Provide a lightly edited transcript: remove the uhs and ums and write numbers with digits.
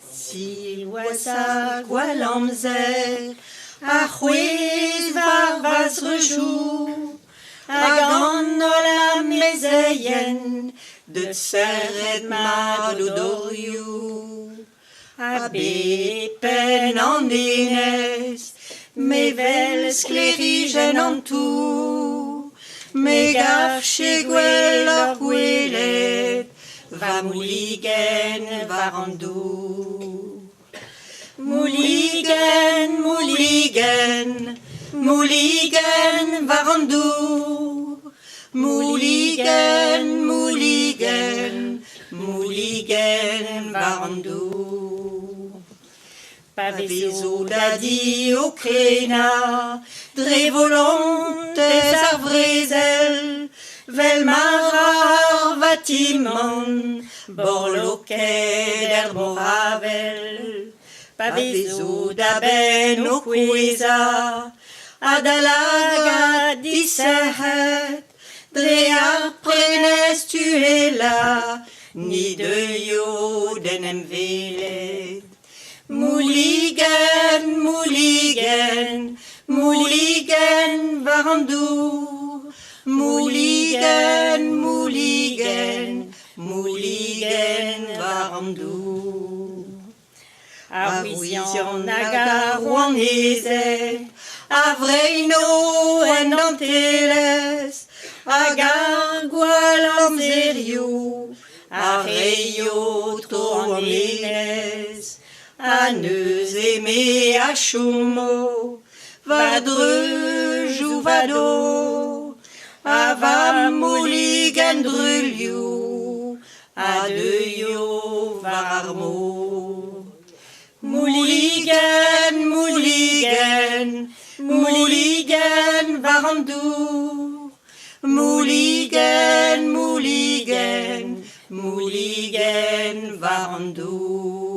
Siwazh ha gwall amzer a c'hwezh war va zreuzoù hag an holl amezeien deut serret mat o dorioù. A bep penn an enez me 'wel sklêrijenn an tour. Me 'gavje gwelloc'h gwelet va mouligenn war an dour. Mouligenn, mouligenn, mouligenn war an dour. Mouligenn, mouligenn, mouligenn war an dour. Pa vezo da di o krenañ dre volontez ar brezel, 'vel ma ra ar vatimant borloket er mor-avel. Pa vezo da benn o kouezhañ ha da lagad disec'het dre ar prenestr uhelañ, ni 'deuio d'en em welet. Mouligenn, mouligenn, mouligenn war an dour. Mouligenn, mouligenn, mouligenn war an dour. Ar ouizion hag ar rouanezed a vreino en dantelezh hag ar gwall amzerioù a reio tro an enez. Ha neuze me a chomo war dreuzoù va dor ha va moulig en druilhoù a deuio war ar mor. Mouligenn, mouligenn, mouligenn war an dour. Mouligenn, mouligenn, mouligenn war an dour.